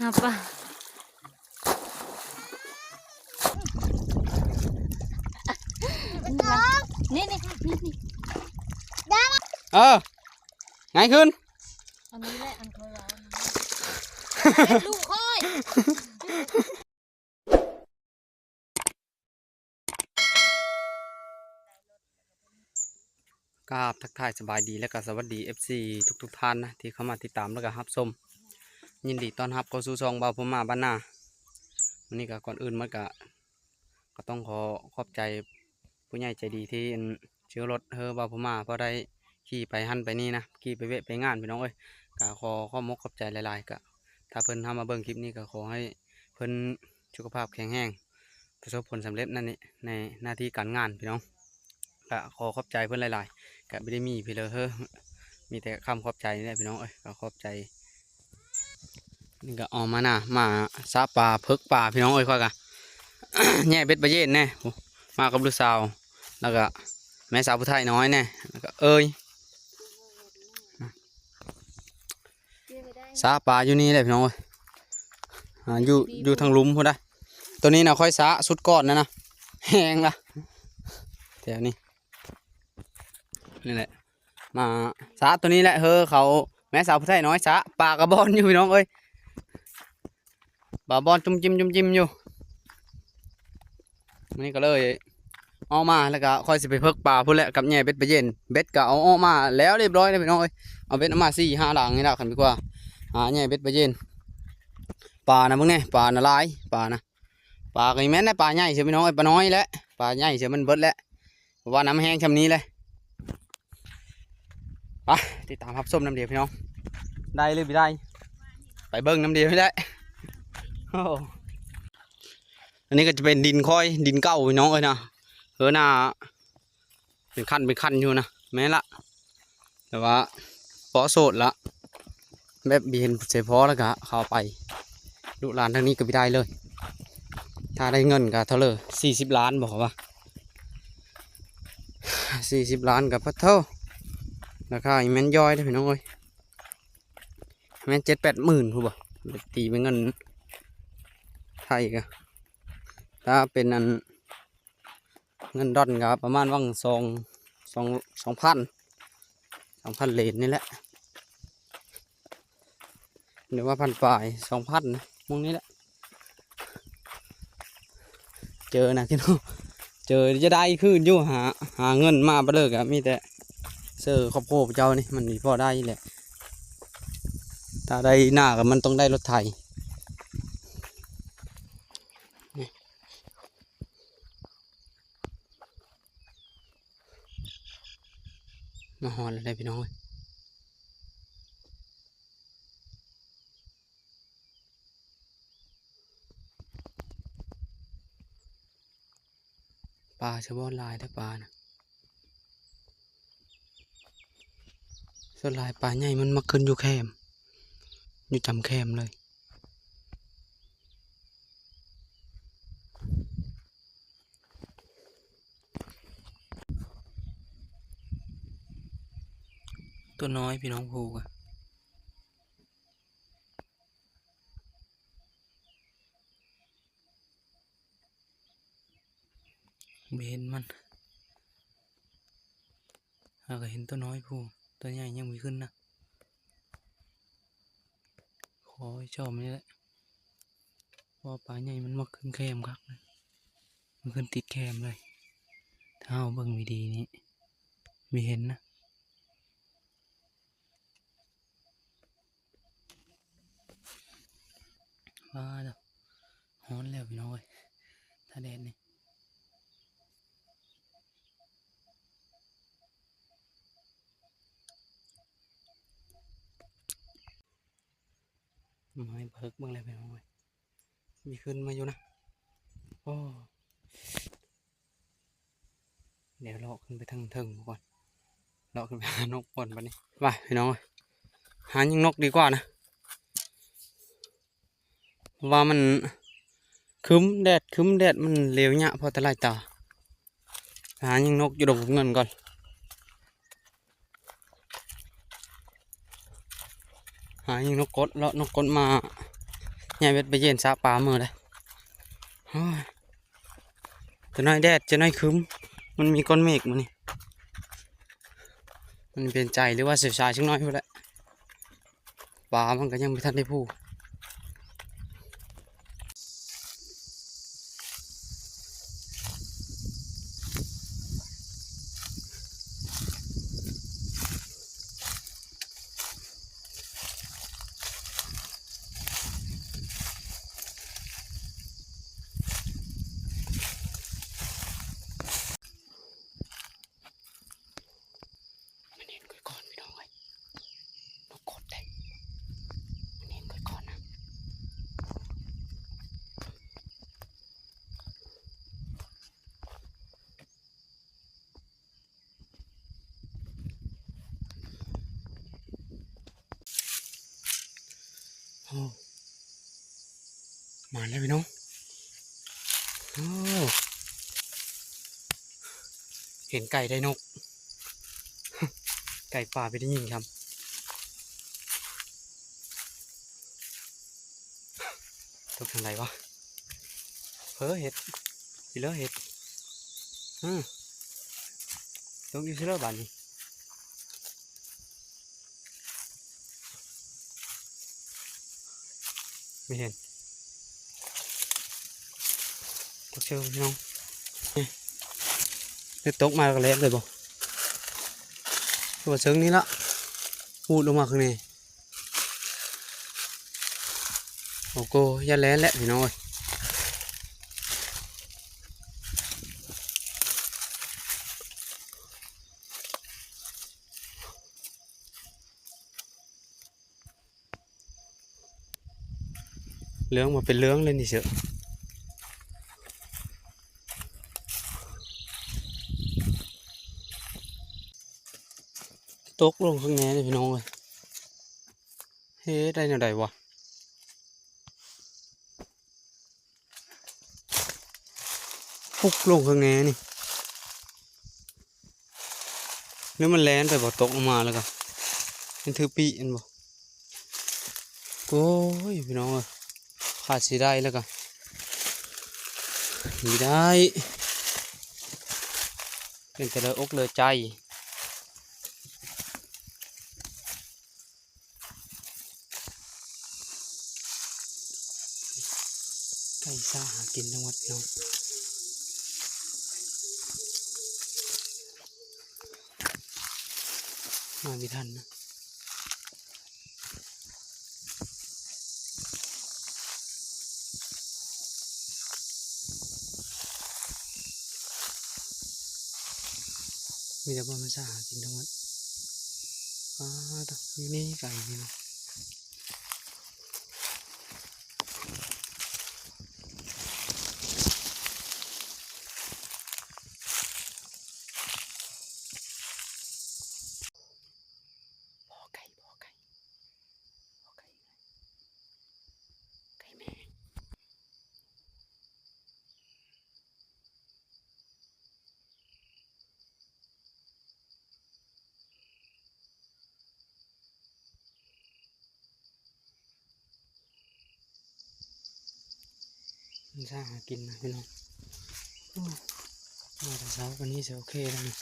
ເອົາປະ ນີ້ ນີ້ ນີ້ ນີ້ ເອີ ໄງຂຶ້ນ ອັນນີ້ແຫຼະ ອັນຂ້ອຍເວົ້ານະ ລູກຂ້ອຍ. ກາບທັກທາຍສະບາຍດີ ແລະກະສະຫວັດດີ ເອັຟຊີ ທຸກໆທ່ານນະ ທີ່ເຂົ້າມາຕິດຕາມ ແລະກະຮັບຊົມ. ຍິນດີຕ້ອນຮັບເຂົ້າສູ່ຊ່ອງບ່າວພູມາບ້ານນາ. ມື້ນີ້ກະ ກ່ອນອື່ນໝົດກະ ກະຕ້ອງຂໍຂອບໃຈຜູ້ໃຫຍ່ໃຈດີທີ່ ອັນ ຊື້ລົດໃຫ້ບ່າວພູມາ ພໍໄດ້ຂີ່ໄປຫັ້ນໄປນີ້ນະ ຂີ່ໄປວຽກໄປງານ ພີ່ນ້ອງເອີຍ. ກະຂໍຂອບມົກຂອບໃຈຫຼາຍໆ ກະ ຖ້າເພິ່ນເຂົ້າມາເບິ່ງຄລິບນີ້ ກະຂໍໃຫ້ເພິ່ນສຸຂະພາບແຂງແຮງ ປະສົບຜົນສຳເລັດນັ້ນນີ້ ໃນໜ້າທີ່ການງານ ພີ່ນ້ອງ. ກະຂໍຂອບໃຈເພິ່ນຫຼາຍໆ ກະບໍ່ໄດ້ມີພີ່ເລີເຮີ ມີແຕ່ຄຳຂອບໃຈນີ້ແຫຼະ ພີ່ນ້ອງເອີຍ. ກະຂອບໃຈ ນີ້ກະອອກມານະ ມາສະປາ ເພິກປາ ພີ່ນ້ອງເອີຍ. ຂ້ອຍກະແຍ່ເບັດປາເຢັນແນ່ ມາກັບລູກສາວ ແລ້ວກະແມ່ສາວຜູ້ໄທນ້ອຍແນ່ ແລ້ວກະເອີຍ ສະປາຢູ່ນີ້ແຫຼະ ພີ່ນ້ອງເອີຍ. ອ່າ ຢູ່ ຢູ່ທາງລຸ່ມພຸ້ນນະ. ໂຕນີ້ນະຂ້ອຍສະສຸດກ່ອນນະນະ ແຮງລະ ແຖວນີ້ ນີ້ແຫຼະ ມາສະໂຕນີ້ແຫຼະເຮີ. ເຂົາແມ່ສາວຜູ້ໄທນ້ອຍສະປາກະບອນຢູ່ ພີ່ນ້ອງເອີຍ ປາບອນຈຸ່ມຈິ້ມຈຸ່ມຈິ້ມຢູ່. ມື້ນີ້ກະເລີຍອອກມາ ແລ້ວກະຄ່ອຍຊິໄປເພິກປາພຸ້ນແຫຼະ ກັບແຍ່ເບັດປາເຢັນ. ເບັດກະເອົາອອກມາແລ້ວຮຽບຮ້ອຍແລ້ວ ພີ່ນ້ອງເອີຍ. ເອົາເບັດອອກມາສີ່ຫ້າຫຼັງນີ້ລະ ຄັນດີກວ່າ ຫາແຍ່ເບັດປາເຢັນ. ປານະເບິ່ງແນ່ ປານະຫຼາຍ ປານະ ປາກະແມ່ນໄດ້ ປາໃຫຍ່ເຊີ ພີ່ນ້ອງເອີຍ ປານ້ອຍແຫຼະ ປາໃຫຍ່ເຊີມັນເບິດແຫຼະ ເພາະວ່ານ້ຳແຮງຊ່ຳນີ້ແຫຼະ. ໄປຕິດຕາມຮັບຊົມນຳດຽວ ພີ່ນ້ອງ ໄດ້ຫຼືບໍ່ໄດ້ ໄປເບິ່ງນຳດຽວນີ້ແຫຼະ. ໂອ້ ອັນນີ້ກະຈະເປັນດິນຄ່ອຍ ດິນເກົ່າ ພີ່ນ້ອງເອີຍນະ ເຮີນາ ເປັນຂັ້ນເປັນຂັ້ນຢູ່ນະ ແມ່ນລະ ແຕ່ວ່າພໍໂສດລະ ແບບບໍ່ເຫັນໃສ່ພໍ ແລ້ວກະເຂົ້າໄປ ລູກຫຼານທາງນີ້ກະບໍ່ໄດ້ເລີຍ. ຖ້າໄດ້ເງິນກະເທົ່າເລີ ສີ່ສິບລ້ານບໍ ເຂົາວ່າ ສີ່ສິບລ້ານກະປະໂທ້ ລາຄານີ້ແມ່ນຍ່ອຍເດ້ ພີ່ນ້ອງເອີຍ ແມ່ນເຈັດແປດໝື່ນພຸ້ນບໍ ຕີເປັນເງິນໄທກະ ຖ້າເປັນອັນ ເງິນດອນກະປະມານຫວ່າງສອງ ສອງ ສອງພັນ ສອງພັນເລນນີ້ແຫຼະ ຫຼືວ່າພັນປາຍ ສອງພັນ ໝ່ອງນີ້ແຫຼະ. ເຈີນະພີ່ນ້ອງ ເຈີຈະໄດ້ຄືນຢູ່ ຫາ ຫາເງິນມາບາດເລີກະມີແຕ່ເຊີຄອບຄົວເຈົ້ານີ້ ມັນຊິພໍໄດ້ແຫຼະ. ຖ້າໄດ້ນາກະມັນຕ້ອງໄດ້ລົດໄຖ. ມາຮອດແລ້ວເດ້ພີ່ນ້ອງເອີຍ ປາຊະບໍ່ຫຼາຍແທ້ປານະ ສ່ວນຫຼາຍປາໃຫຍ່ມັນມັກຂຶ້ນຢູ່ແຄມ ຢູ່ຈຳແຄມເລີຍ. ຕົວນ້ອຍພີ່ນ້ອງ ພູກະບໍ່ເຫັນມັນ ເຮົາກະເຫັນຕົວນ້ອຍພູ ຕົວໃຫຍ່ຍັງບໍ່ຂຶ້ນນະ. ຂໍໃຫ້ຊອມນີ້ແຫຼະ ເພາະວ່າປາໃຫຍ່ມັນມັກຂຶ້ນແຄມຄັກນະ ມັນຂຶ້ນຕິດແຄມເລີຍ. ຖ້າເຮົາເບິ່ງດີໆນີ້ ມີເຫັນນະ ວ້າ ຮ້ອນແລ້ວພີ່ນ້ອງເອີຍ ຖ້າແດດນີ້. ມາໃຫ້ເພິກເບິ່ງແລ້ວພີ່ນ້ອງເອີຍ ມີຂຶ້ນມາຢູ່ນະ. ໂອ້ ດຽວເລາະຂຶ້ນໄປທາງເທິງກ່ອນ ເລາະຂຶ້ນໄປຫານົກກ່ອນບາດນີ້. ວ່າພີ່ນ້ອງເອີຍ ຫາຍິງນົກດີກວ່ານະ ເພາະວ່າມັນຄຶ້ມແດດ ຄຶ້ມແດດ ມັນເລວຍາກພໍຕາຫຼາຍຕາ. ຫາຍິງນົກຢູ່ດົງເງິນກ່ອນ ຫາຍິງນົກກົດ ເລາະນົກກົດມາ ຍ້າຍເບັດໄປເຢັນສະປາມື້ໃດ. ໂອ້ຍ ຈະໜ້ອຍແດດ ຈະໜ້ອຍຄຶ້ມ ມັນມີກ້ອນເມກມື້ນີ້. ມັນເປັນໃຈ ຫຼືວ່າເສຍຊາຍຈັກໜ້ອຍພຸ້ນແຫຼະ. ປາມັນກໍຍັງບໍ່ທັນໄດ້ພູ. ມັນເຫັນຂ້ອຍກ່ອນ ພີ່ນ້ອງເອີຍ. ນົກກົດເດ້ ມັນເຫັນຂ້ອຍກ່ອນນະ. ໂອ້ ມາແລ້ວພີ່ນ້ອງ. ໂອ້ ເຫັນໄກ່ໄດ້ນົກ ໄກ່ປ່າໄປໄດ້ຍິງຊ້ຳ. ຕົກທາງໃດວະ? ເຮີ ເຫັດ ຊິເລີເຫັດ. ອື ຕົກຢູ່ຊິເລີບາດນີ້. ບໍ່ເຫັນ ຕົກເຊີງພີ່ນ້ອງ. ນີ້ ຕົກມາແລ້ວກໍແລ່ນເລີຍບໍ່? ຕົວເຊີງນີ້ລະ ຫູດລົງມາຂ້າງໃນ. ໂອໂກ ຢ່າແລ່ນແຫຼະພີ່ນ້ອງເອີຍ. ເລື່ອງມາເປັນເລື່ອງເລີຍນີ້ເຊີ. ຕົກລົງຂ້າງໃນເລີຍພີ່ນ້ອງເອີຍ. ເຮັດໄດ້ແນວໃດວະ? ປຸກລົງຂ້າງໃນນີ້ ຫຼືມັນແລ່ນໄປບໍ່? ຕົກລົງມາແລ້ວກໍມັນຖືປີກແມ່ນບໍ່? ໂອ້ຍ ພີ່ນ້ອງເອີຍ ຂາດຊິໄດ້ແລ້ວກໍມີໄດ້ ເປັນແຕ່ເລີອົກເລີໃຈ. ໄກ່ຊາຫາກິນທັງໝົດພີ່ນ້ອງ ມາບໍ່ທັນນະ. ມີແຕ່ບ່ອນມັນຊະຫາກິນທັງໝົດ. ປາດໂທ້ ຢູ່ນີ້ໄກນີ້ເນາະ. ພໍໄກ່ ພໍໄກ່ ພໍໄກ່ ໄກ່ແມ່. ມັນຊາຫາກິນນະພີ່ນ້ອງ. ໂອ້ ມາແຕ່ເຊົ້າປານນີ້ຊິໂອເຄແລ້ວນີ້.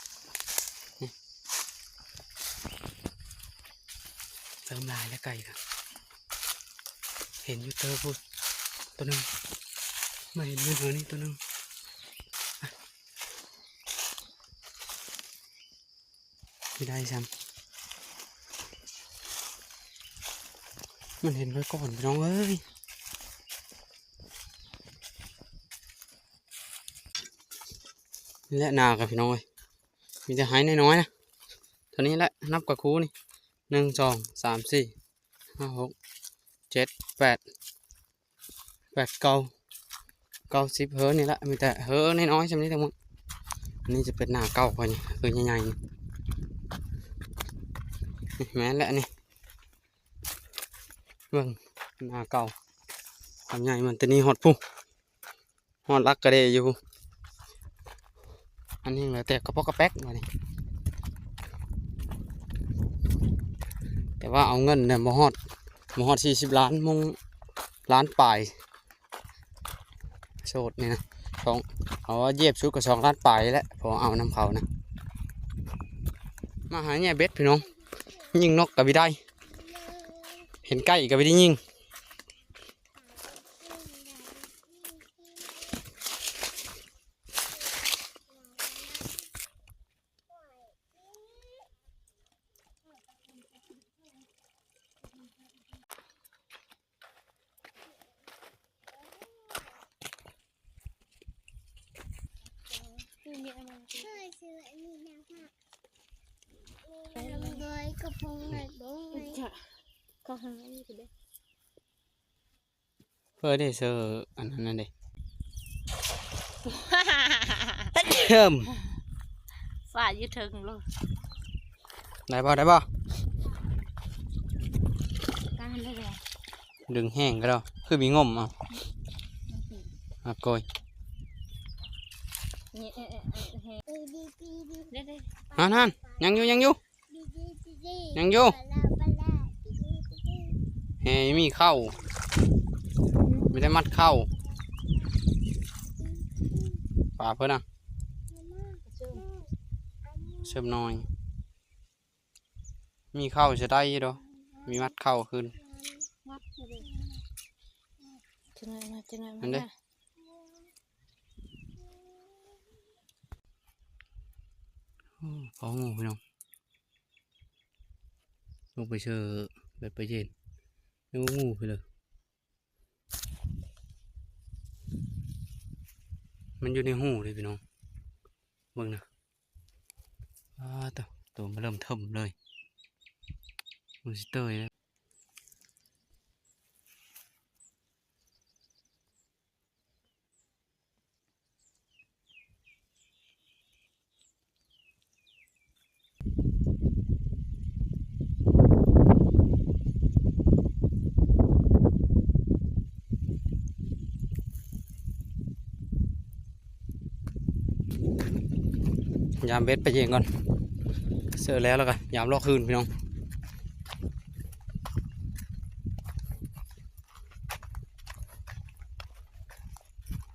ນີ້ ເລີ່ມຫຼາຍແລ້ວໄກ່ກະ ເຫັນຢູ່ເຕີພຸ້ນໂຕໜຶ່ງ ມາເຫັນຢູ່ແຖວນີ້ໂຕໜຶ່ງ. ຊິໄດ້ຊ້ຳ ມັນເຫັນຂ້ອຍກ່ອນພີ່ນ້ອງເອີຍ. ນີ້ແຫຼະນາກະພີ່ນ້ອງເອີຍ ມີແຕ່ໄຮ່ນ້ອຍໆນະ. ເທົ່ານີ້ແຫຼະ ນັບກະຄູນີ້ ໜຶ່ງ ສອງ ສາມ ສີ່ ຫ້າ ຫົກ ເຈັດ ແປດ ແປດ ເກົ້າ ເກົ້າ ສິບເຮີນີ້ແຫຼະ ມີແຕ່ເຮີນ້ອຍໆຊ່ຳນີ້ທັງໝົດ. ອັນນີ້ຈະເປັນນາເກົ່າຂ້ອຍນີ້ ເຮີໃຫຍ່ໆນີ້ ນີ້ແມ່ນແຫຼະນີ້. ເບິ່ງນາເກົ່າ ຄວາມໃຫຍ່ມັນ ແຕ່ນີ້ຮອດພຸ້ນ ຮອດຫຼັກກະເດຢູ່. ອັນນີ້ແລ້ວແຕ່ກະປອກກະແປກບາດນີ້ ແຕ່ວ່າເອົາເງິນນະບໍ່ຮອດ ບໍ່ຮອດສີ່ສິບລ້ານ ມຸງ ລ້ານປາຍ ໂສດນີ້ນະ ສອງ ເອົາ ຢຽບສຸດກໍສອງລ້ານປາຍແຫຼະ ພໍເອົານຳເຂົານະ. ມາຫາແຍ່ເບັດພີ່ນ້ອງ ຍິງນົກກໍບໍ່ໄດ້ ເຫັນໄກ່ກໍບໍ່ໄດ້ຍິງ. ເພິ່ນໄດ້ເຊີອັນນັ້ນເດ້ ເອີມ ຟາດຢູ່ເທິງໂລດ ໄດ້ບໍ່ ໄດ້ບໍ່? ຕາມໄດ້ແລ້ວ ດຶງແຮງກໍດອກ ຄືມີງົມເອົາ ອາໂກຍ ນີ້ ເອີ ເອີ ເອີ ເອີ ເອີ ເອີ ຫັ້ນໆ ຍັງຢູ່ ຍັງຢູ່ ຍັງຢູ່ ແຮ່ມີເຂົ້າ ມີແຕ່ມັດເຂົ້າ ປາເພິ່ນນະ ເສີມໜ້ອຍ ມີເຂົ້າຊິໄດ້ຢູ່ດອກ ມີມັດເຂົ້າຄືນ ຈັ່ງໃດມາ ຈັ່ງໃດມາ ຫັ້ນເດ້ ໂອ້ ພໍງູພີ່ນ້ອງ ລົງໄປເຊີແບບໄປເຢັນ ຍັງບໍ່ງູພີ່ເລີຍ ມັນຢູ່ໃນຮູເດ້ພີ່ນ້ອງ ເບິ່ງນະ ອ້າ ໂຕ ໂຕມາເລີ່ມເທິມເລີຍ ມັນຊິເຕີຍແລ້ວ. ຍາມເບັດໄປເຢັນກ່ອນ ເສີແລ້ວ ແລ້ວກໍຍາມລອກຄືນພີ່ນ້ອງ.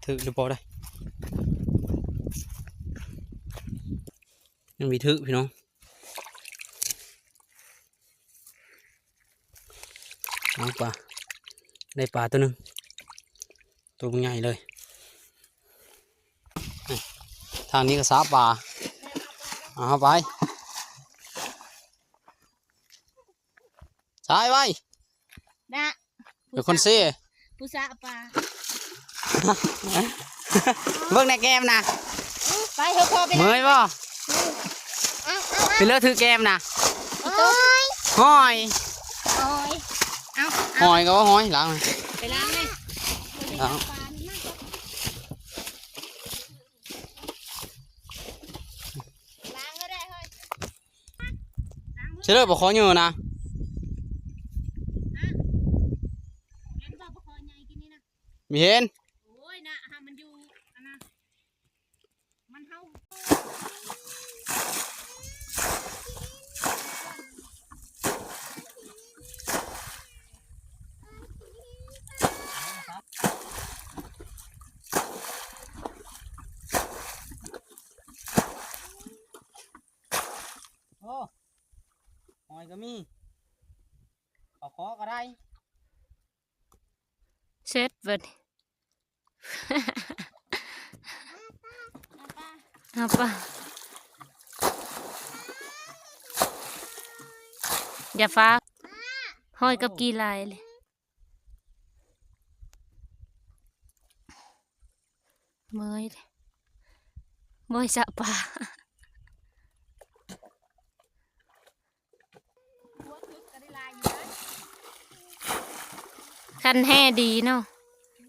ຖືກຫຼືບໍ່ໄດ໋ ຍັງມີຖືກພີ່ນ້ອງ ເອົາປາ ໄດ້ປາໂຕໜຶ່ງ ໂຕບັກໃຫຍ່ເລີຍ ທາງນີ້ກໍສາປາ ເອົາເຂົ້າໄປ. ຊາຍໄວ ນະ ເປັນຄົນຊີ້ ຜູ້ສາປາ ເບິ່ງໃນແກ້ມນະ ໄປເຖາະ ພໍ່ໄປ ເມື່ອຍບໍ່ ເອົາ ເອົາ ໄປເລີຍ ຖືແກ້ມນະ ໂອ້ຍ ຫອຍ ຫອຍ ເອົາ ຫອຍກໍວ່າຫອຍ ລ້າງ ໄປລ້າງເລີຍ ລ້າງ ລ້າງກໍໄດ້ເຮີ້ຍ. ຊິເລີຍບໍ່ຂໍເຍີນະ ຮະ ເຫັນບໍ່ບໍ່ຂໍໃຫຍ່ກິນນີ້ນະ ມີເຫັນ ໂອ້ຍນະ ຫາມັນຢູ່ອັນນະ ມັນເຫົ່າ ໂອ້ ຫອຍກໍມີ ປາຄໍກໍໄດ້ ເສັດເບິດ ຫາປາ ຫາປາ ຢ່າຟ້າວ ຫອຍກັບກີ່ຫຼາຍເລີຍ. ເມື່ອຍ ເມື່ອຍສະປາ ຄັນແຮ່ດີເນາະ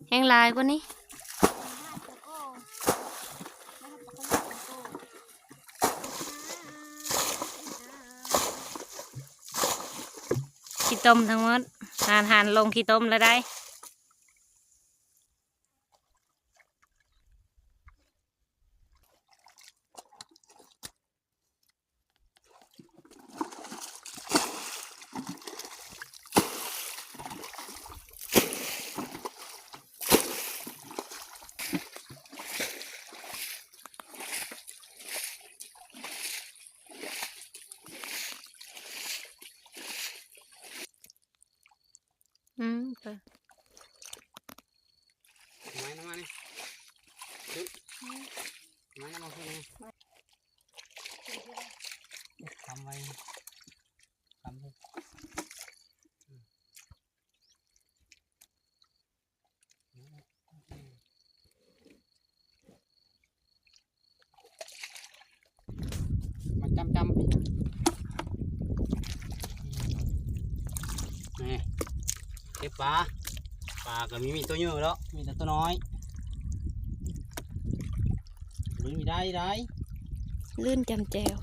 ແຮ່ງຫຼາຍກວ່ານີ້. ຂີ້ຕົມທັງໝົດ ຫານໆ ລົງຂີ້ຕົມແລ້ວໄດ໋. ໂ ອືມ ໄປ ໄມ້ນຳມານີ້ ຂຶ້ນ ໄມ້ນຳມາຂຶ້ນນີ້ ຄຳໄວ້ ຄຳ ມາຈ້ຳໆ ນີ້ ເກັບປາ ປາກໍມີ ມີໂຕໃຫຍ່ດອກ ມີແຕ່ໂຕນ້ອຍ ເບິ່ງນີ້ໄດ້ ໄດ້ ລື່ນຈ້ຳແຈ່ວ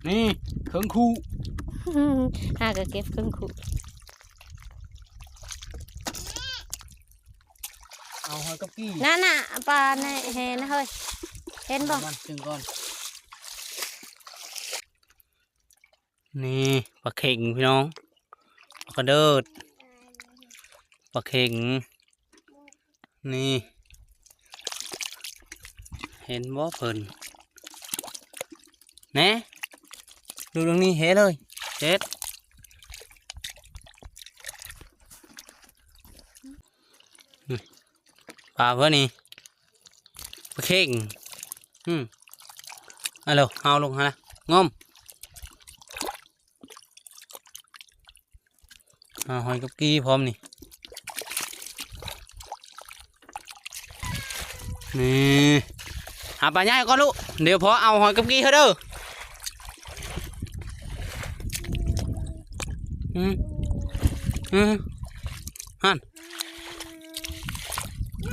ນີ້ເຄິ່ງຄູ່ ຫາກໍເກັບເຄິ່ງຄູ່. ເອົາຫອຍກັບກີ່ ນັ້ນນະ ປາໃນແຫນະເຮີ້ຍ ເຫັນບໍ່? ເອົາມັນເຊິ່ງກ່ອນ ນີ້ປາເຂັງພີ່ນ້ອງ ປາກະເດີດ ປາເຂັງ ນີ້ ເຫັນບໍ່ເພິ່ນ ແນ່ ດູດວງນີ້ເຮັດເລີຍ ເຮັດ ປາເພິ່ນນີ້ ປາເຂັງ ອືມ ເອົາໂລດ ເອົາລົງຫັ້ນນະ ງົມ ຫາຫອຍກັບກີ່ພ້ອມນີ້ ນີ້ ຫາປາໃຫຍ່ກ່ອນລູກ ດຽວພໍ່ເອົາຫອຍກັບກີ່ໃຫ້ເດີ ອືມ ອືມ ຫັ້ນ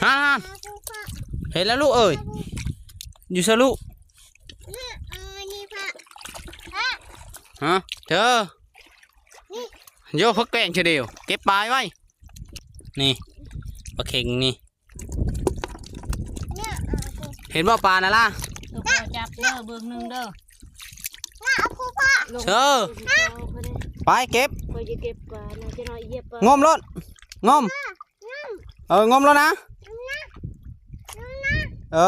ຫັ້ນ ຫັ້ນ ເຫັນແລ້ວລູກເອີຍ ຢູ່ໃສລູກ? ຮະ ເທີ ໂຍ ເພິກແກງເທື່ອດຽວ ເກັບປາໄວ້ ນີ້ ປາເຂັງນີ້ ເຫັນບໍ່ປານະລະ? ເອີ ພໍ່ຈັບເດີ ເບິ່ງໜຶ່ງເດີ ເຊີ ໄປເກັບ ຂ້ອຍຈະເກັບກ່ອນນະ ຈະໜ້ອຍຢຽບປາ ງົມໂລດ ງົມ ເອີ ງົມໂລດນະ ເອີ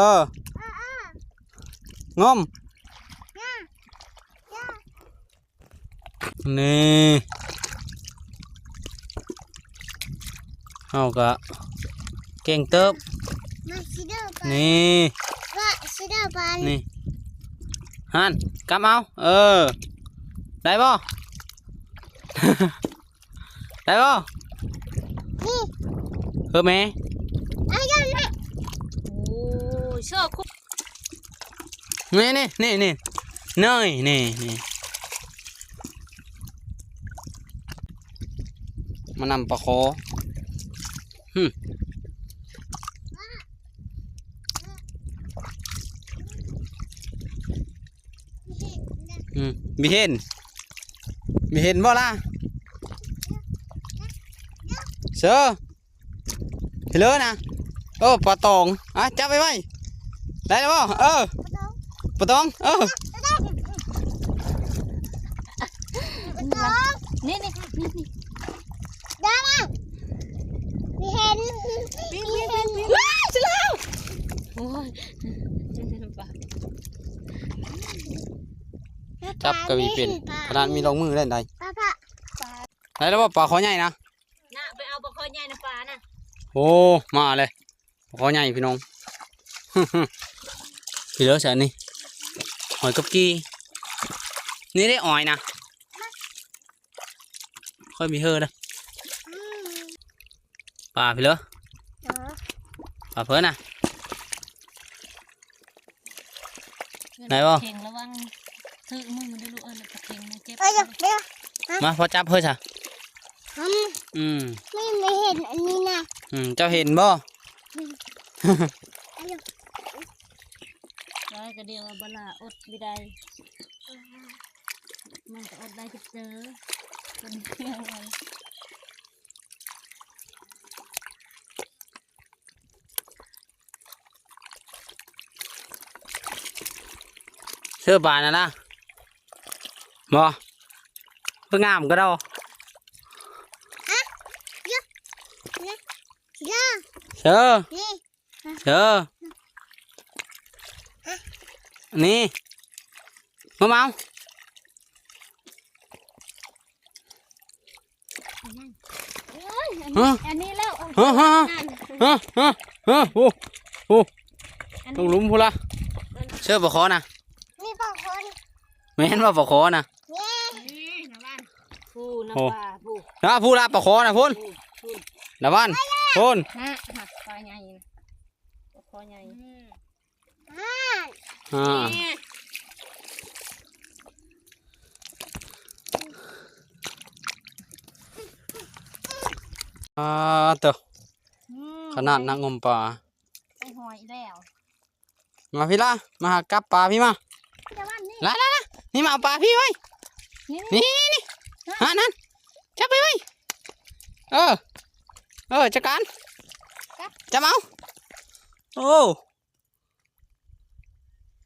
ງົມ ນີ້ ເຮົາກະເກັ່ງເຕີບ ນີ້ ນີ້ ຫັ້ນ ກຳເອົາ ເອີ ໄດ້ບໍ່? ໄດ້ບໍ່? ນີ້ ເຮີແມ່ ເອົາຢ່າງນັ້ນ ໂອ້ຍ ເຊາະຄຸ ນີ້ ນີ້ ນີ້ ນີ້ ນີ້ ນີ້ ມານຳປາຄໍ ຫຶ ອືມ ບໍ່ເຫັນ ບໍ່ເຫັນບໍ່ລະ? ເຊີ ເລີນະ ໂອ້ ປາຕອງ ອ່ະ ຈັບໄວ້ໆ ໄດ້ແລ້ວບໍ່? ເອີ ປາຕອງ ເອີ ນີ້ ນີ້ ນີ້ ນີ້ ໄດ້ແລ້ວ ມີເຫັນ ມີເຫັນ ວ້າຍ ຊິແລ້ວ ໂອ້ຍ ຈັບກໍມີເປັນ ຂະໜາດມີລອງມືໄດ້ໃດ ໄດ້ແລ້ວບໍ່ ປາຄໍໃຫຍ່ນະ? ນະ ໄປເອົາປາຄໍໃຫຍ່ນຳປານະ ໂອ້ ມາເລີຍ ປາຄໍໃຫຍ່ພີ່ນ້ອງ ພີ່ເລີ ໃສ່ອັນນີ້ ຫອຍກັບກີ່ ນີ້ເດ້ ອອຍນະ ຄ່ອຍມີເຮີເດີ ປາພີ່ເລີ ເອີ ປາເພິ່ນນະ ໄດ້ບໍ່? ເຄັ່ງລະວັງຖືກມືເດີລູກເອີຍ ປາເຂັງນະເຈັບ ເອີ ດຽວ ມາ ພໍ່ຈັບເຮີຊະ ອືມ ອືມ ນີ້ ນີ້ເຫັນອັນນີ້ນະ ອືມ ເຈົ້າເຫັນບໍ່? ອືມ ໄດ້ກະດຽວວ່າບໍ່ຫຼ້າອົດບໍ່ໄດ້ ມັນກະອົດໄດ້ຈັກເຈີ ເພິ່ນເອົາໄວ້ ເສືອປານະລະ ບໍ່ ຄືງາມກະດອກ ຮະ ເສືອ ເສືອ ນີ້ ເຊີ ນີ້ ມາເອົາ ໂອ້ຍ ອັນ ຮະ ອັນນີ້ແລ້ວ ຮະ ຮະ ຮະ ຮະ ຮະ ໂອ້ ໂອ້ ອັນນີ້ ລົງຫຼຸມພຸ້ນລະ ເຊີປາຄໍນະ ມີປາຄໍ ແມ່ນວ່າປາຄໍນະ ນີ້ ນີ້ນະບ້ານ ພູນະ ໂອ້ ປາພູ ນະພູລະປາຄໍນະພຸ້ນ ພູນ ນະບ້ານພຸ້ນ ນະ ນະ ປາໃຫຍ່ນະ ປາຄໍໃຫຍ່ ອືມ ອ່າ ອ່າ ອ່າ ເຕີ ອືມ ຂະໜາດນັກງົມປາ ໄດ້ຫອຍອີກແລ້ວ ມາພີ້ລະ ມາຫາກັບປາພີ້ມາ ລະ ລະ ລະ ນີ້ມາເອົາປາພີ້ໄວ້ ນີ້ ນີ້ ນີ້ ນີ້ ຫັ້ນ ຫັ້ນ ຈັບໄປໄວ້ ເອີ ເອີ ຈັດການ ຈັບ ຈັບເອົາ ໂອ້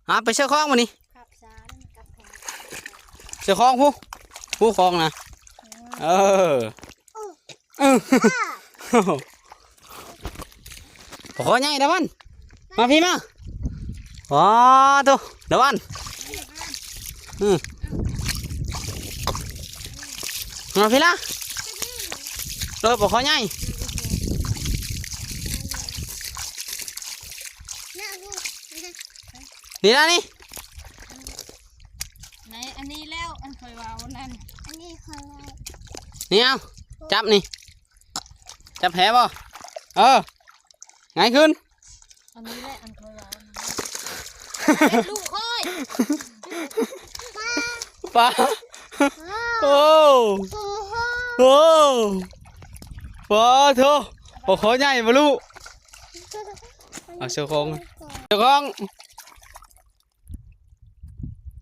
ຫາໄປເຊີຄອງບາດນີ້ ຄັບສານ ກັບຂອງ ເຊີຄອງພຸ້ນ ພຸ້ນຄອງນະ ເອີ ເອີ ປາຄໍໃຫຍ່ດາວັນ ມາພີ້ມາ ວ້າໂທ້ ດາວັນ ອື ມາພີ້ລະ ເອີ ປາຄໍໃຫຍ່ ນີ້ລະນີ້ ໃນອັນນີ້ແລ້ວ ອັນຂ້ອຍເວົ້ານັ້ນ ອັນນີ້ຂ້ອຍເວົ້າ ນີ້ເອົາ ຈັບນີ້ ຈັບແຜບໍ່ ເອີ ຫງາຍຂຶ້ນ ອັນນີ້ແຫຼະ ອັນຂ້ອຍເວົ້ານັ້ນ ລູກຂ້ອຍ ປາ ໂອ້ ໂອ້ ປາໂທ້ ປາຄໍໃຫຍ່ບໍ່ລູກ ເອົາເຊີຄອງ ເຊີຄອງ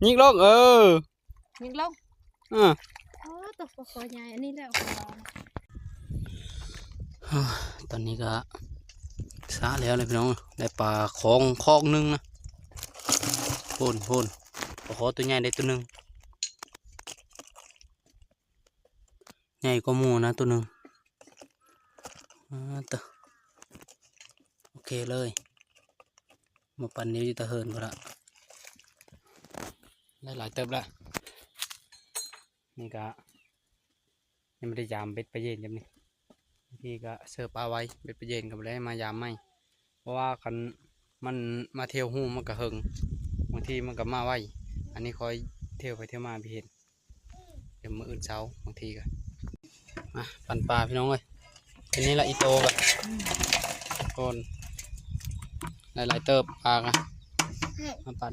ຍິງລົງ ເອີ ຍິງລົງ ເອີ ໂອ້ ຕົກປາຄໍໃຫຍ່ ອັນນີ້ແຫຼະ ຕອນນີ້ກະສະແລ້ວເລີຍພີ່ນ້ອງ ໄດ້ປາຂອງຄອກໜຶ່ງນະ ໂພນ ໂພນ ປາຄໍຕົວໃຫຍ່ໄດ້ຕົວໜຶ່ງ ໃຫຍ່ກວ່າໝູ່ນະຕົວໜຶ່ງ ອ່າ ເຕີ ໂອເຄເລີຍ ມາປັນນີ້ຢູ່ຕາເຫີນພຸ້ນລະ ໄດ້ຫຼາຍເຕີບລະ ນີ້ກະຍັງບໍ່ໄດ້ຢາມເບັດປາເຢັນຈ້ຳນີ້ ບາງທີກະເຊີປາໄວ້ ເບັດປາເຢັນກະບໍ່ໄດ້ມາຢາມໃໝ່ ເພາະວ່າຄັນມັນມາທ່ຽວຮູມັນກະເຫິງ ບາງທີມັນກະມາໄວ ອັນນີ້ຄ່ອຍທ່ຽວໄປທ່ຽວມາໄປເຫັນ ດຽວມື້ອື່ນເຊົ້າບາງທີກະ ມາປັນປາພີ່ນ້ອງເອີຍ ເປັນນີ້ລະອີໂຕກະ ກ່ອນ ໄດ້ຫຼາຍເຕີບປາກະ ມາປັນ